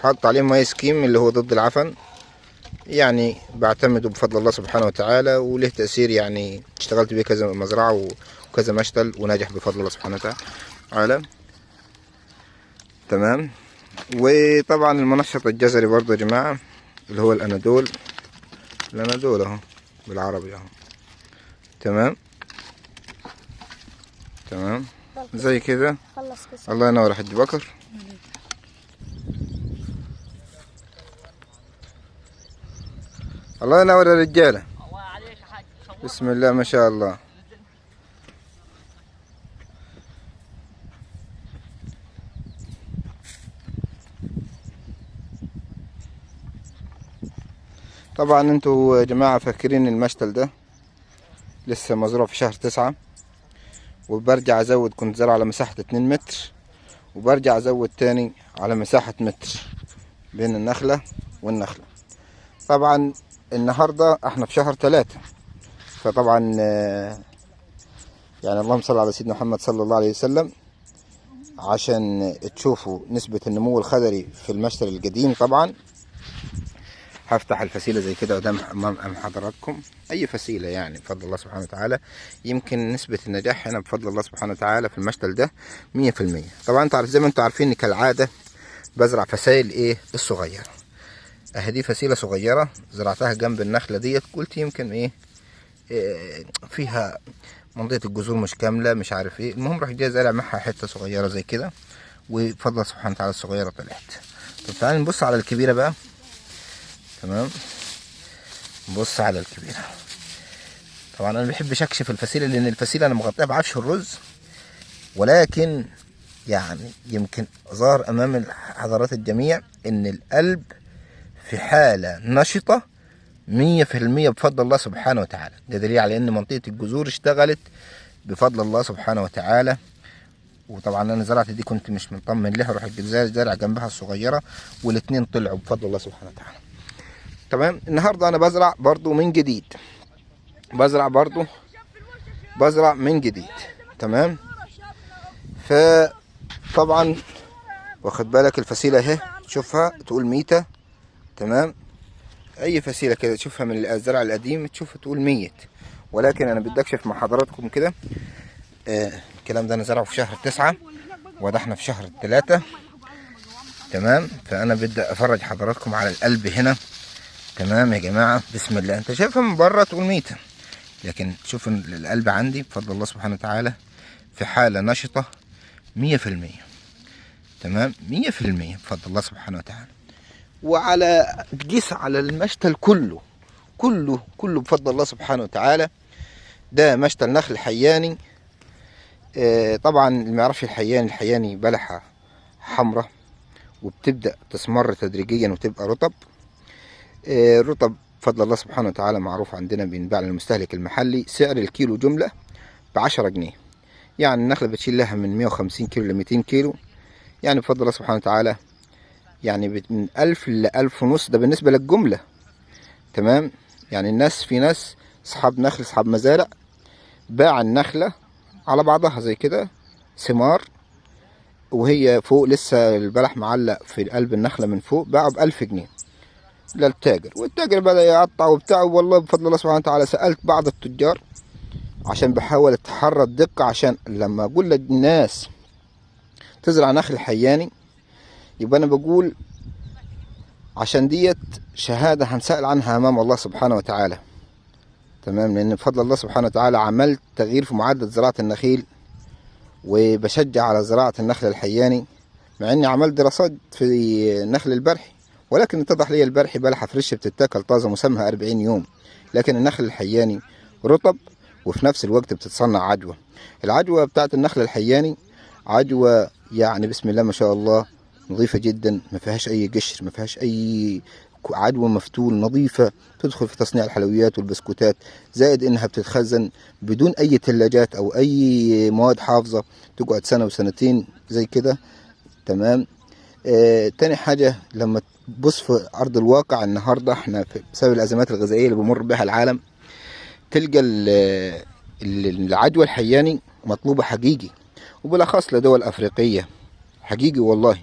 حاطط عليه ماي سكيم اللي هو ضد العفن، يعني بعتمده بفضل الله سبحانه وتعالى، وله تأثير، يعني اشتغلت بيه كذا مزرعة وكذا مشتل وناجح بفضل الله سبحانه وتعالى. تمام. وطبعا المنشط الجزري برضه يا جماعة اللي هو الأنادول، الأنادول اهو بالعربي اهو. تمام تمام زي كده. الله ينور يا حاج بكر. الله ينور يا رجاله. بسم الله ما شاء الله. طبعا انتوا يا جماعة فاكرين المشتل ده لسه مزروع في شهر 9، وبرجع ازود، كنت زرع على مساحة 2 متر، وبرجع ازود تاني على مساحة متر بين النخلة والنخلة. طبعا النهاردة احنا في شهر 3، فطبعا يعني اللهم صل على سيدنا محمد صلى الله عليه وسلم، عشان تشوفوا نسبة النمو الخضري في المشتل القديم. طبعا هفتح الفسيلة زي كده قدام امام حضراتكم، اي فسيلة يعني بفضل الله سبحانه وتعالى. يمكن نسبة النجاح هنا بفضل الله سبحانه وتعالى في المشتل ده 100%. طبعا انتوا عارف زي ما انتوا عارفين كالعادة بزرع فسائل ايه الصغيرة. اهي دي فسيلة صغيرة زرعتها جنب النخلة ديت، قلت يمكن إيه فيها منطقة الجذور مش كاملة مش عارف ايه، المهم راح جاي زارع معها حتة صغيرة زي كده، وبفضل الله سبحانه وتعالى الصغيرة طلعت. طب تعالى نبص على الكبيرة بقى. تمام، نبص على الكبيرة. طبعا انا ما بحبش اكشف الفسيلة لان الفسيلة انا مغطيها بعفش الرز، ولكن يعني يمكن ظهر امام حضرات الجميع ان القلب في حالة نشطة 100% بفضل الله سبحانه وتعالى. ده دليل على ان منطقة الجذور اشتغلت بفضل الله سبحانه وتعالى. وطبعا انا زرعت دي كنت مش مطمن لها، روح زارع جنبها الصغيرة، والاتنين طلعوا بفضل الله سبحانه وتعالى. تمام. النهارده انا بزرع برضو من جديد، بزرع برضو بزرع من جديد. تمام. فطبعا واخد بالك الفسيلة اهي، تشوفها تقول ميتة. تمام. اي فسيلة كده تشوفها من الزرع القديم تشوفها تقول ميت، ولكن انا بدي اكشف مع حضراتكم كده. الكلام ده انا زرعه في شهر 9، وده احنا في شهر 3. تمام. فانا بدي افرج حضراتكم على القلب هنا. تمام يا جماعة، بسم الله. انت شايفها من بره تقول ميتة، لكن شوف القلب عندي بفضل الله سبحانه وتعالى في حالة نشطة 100%. تمام، 100% بفضل الله سبحانه وتعالى. وعلى تقيس على المشتل كله كله كله بفضل الله سبحانه وتعالى. ده مشتل نخل حياني. طبعا اللي ما يعرفش الحياني، الحياني بلحة حمراء وبتبدأ تسمر تدريجيا وتبقى رطب. الرطب بفضل الله سبحانه وتعالى معروف عندنا، بينباع للمستهلك المحلي. سعر الكيلو جملة ب10 جنيه، يعني النخلة بتشيل لها من 150 كيلو ل 200 كيلو، يعني بفضل الله سبحانه وتعالى يعني من 1000 ل 1500، ده بالنسبة للجملة. تمام. يعني الناس، في ناس أصحاب نخل أصحاب مزارع باع النخلة على بعضها زي كده ثمار، وهي فوق لسه البلح معلق في قلب النخلة من فوق، باعه ب1000 جنيه للتاجر، والتاجر بدأ يقطع وبتاع. والله بفضل الله سبحانه وتعالى سألت بعض التجار عشان بحاول اتحرى الدقة، عشان لما أقول للناس تزرع نخل حياني يبقى أنا بقول عشان ديت شهادة هنسأل عنها أمام الله سبحانه وتعالى. تمام. لأن بفضل الله سبحانه وتعالى عملت تغيير في معدل زراعة النخيل، وبشجع على زراعة النخل الحياني، مع إني عملت دراسات في النخل البرحي، ولكن اتضح لي البرحي بلحة فريش بتتاكل طازة مسمها 40 يوم، لكن النخل الحياني رطب وفي نفس الوقت بتتصنع عجوة. العجوة بتاعت النخل الحياني عجوة يعني بسم الله ما شاء الله نظيفة جدا، ما فيهاش أي قشر، ما فيهاش أي عدوى مفتول، نظيفة، تدخل في تصنيع الحلويات والبسكوتات، زائد إنها بتتخزن بدون أي ثلاجات أو أي مواد حافظة، تقعد سنة وسنتين زي كده. تمام. تاني حاجة لما تبص في أرض الواقع النهاردة احنا بسبب الأزمات الغذائية اللي بمر بها العالم، تلقى العدوى الحياني مطلوبة حقيقي، وبالأخص لدول أفريقية حقيقي والله.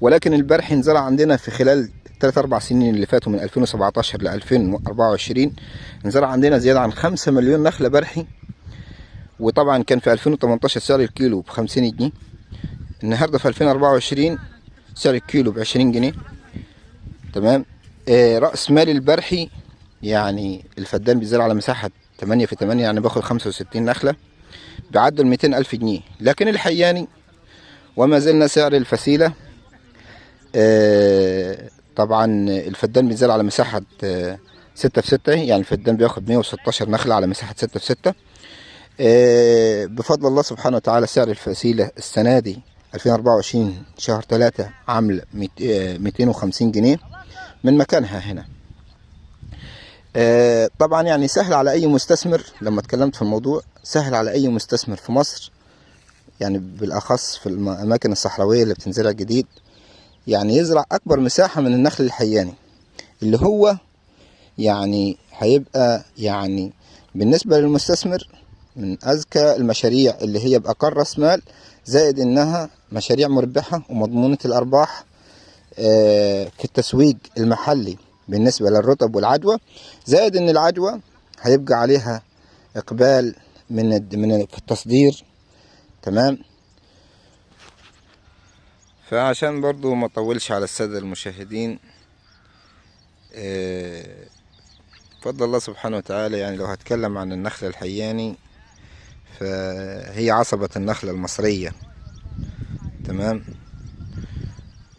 ولكن البرحي انزرع عندنا في خلال 3-4 سنين اللي فاتوا من 2017 ل 2024 انزرع عندنا زيادة عن 5 مليون نخلة برحي. وطبعا كان في 2018 سعر الكيلو ب50 جنيه، النهارده في 2024 سعر الكيلو ب20 جنيه. تمام. رأس مال البرحي يعني الفدان بيزرع على مساحة 8 في 8، يعني باخد 65 نخلة بعدل 200,000 جنيه. لكن الحياني وما زلنا سعر الفسيلة، طبعا الفدان بيزرع على مساحة 6 في 6، يعني الفدان بياخد 116 نخلة على مساحة 6 في 6. بفضل الله سبحانه وتعالى سعر الفسيلة السنة دي 2024 شهر 3 عامل 250 جنيه من مكانها هنا. طبعا يعني سهل على اي مستثمر، لما اتكلمت في الموضوع سهل على اي مستثمر في مصر، يعني بالاخص في الاماكن الصحراوية اللي بتنزرع جديد، يعني يزرع اكبر مساحة من النخل الحياني، اللي هو يعني هيبقى يعني بالنسبة للمستثمر من اذكى المشاريع اللي هي باقل راس مال، زائد انها مشاريع مربحة ومضمونة الارباح في التسويق المحلي بالنسبة للرطب والعدوى، زائد ان العدوى هيبقى عليها اقبال من في التصدير. تمام. فعشان برضو ما اطولش على السادة المشاهدين، بفضل الله سبحانه وتعالى، يعني لو هتكلم عن النخل الحياني فهي عصبة النخلة المصرية. تمام.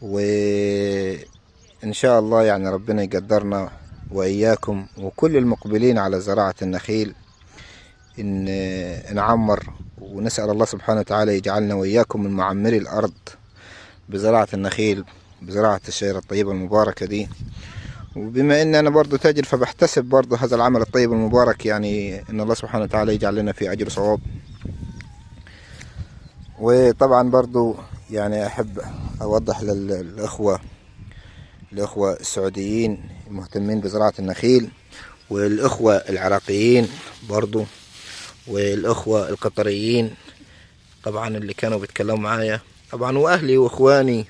وإن شاء الله يعني ربنا يقدرنا وإياكم وكل المقبلين على زراعة النخيل إن نعمر، ونسأل الله سبحانه وتعالى يجعلنا وإياكم من معمري الأرض بزراعة النخيل، بزراعة الشجرة الطيبة المباركة دي. وبما ان انا برضو تاجر فبحتسب برضو هذا العمل الطيب المبارك، يعني ان الله سبحانه وتعالى يجعل لنا فيه اجر صواب. وطبعا برضو يعني احب اوضح للاخوة السعوديين المهتمين بزراعة النخيل، والاخوة العراقيين برضو، والاخوة القطريين طبعا اللي كانوا بيتكلموا معايا طبعا، واهلي واخواني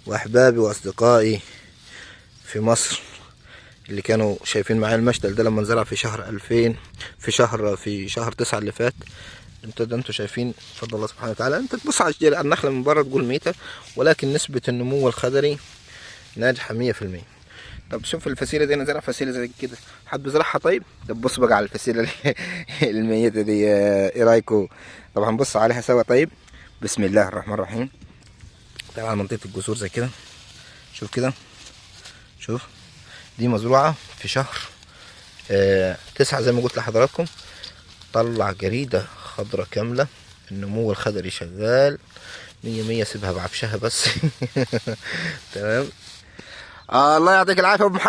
واحبابي واصدقائي في مصر اللي كانوا شايفين معايا المشتل ده لما نزرع في شهر 2000 في شهر 9 اللي فات. انتوا شايفين بفضل الله سبحانه وتعالى، انت تبص على الشجرة النخلة من بره تقول ميتة، ولكن نسبة النمو الخضري ناجحة 100%. طب شوف الفسيلة دي، انا زرع فسيلة زي كده، حد بيزرعها؟ طيب طب بص بقى على الفسيلة الميتة دي، ايه رايكم؟ طبعا بص عليها سوا. طيب بسم الله الرحمن الرحيم. طبعا منطقة الجذور زي كده، شوف كده، شوف دي مزروعة في شهر 9 زي ما قلت لحضراتكم، طلع جريدة خضرة كاملة، النمو الخضري شغال 100 100. سيبها بعفشها بس. تمام. الله يعطيك العافية ابو محمد.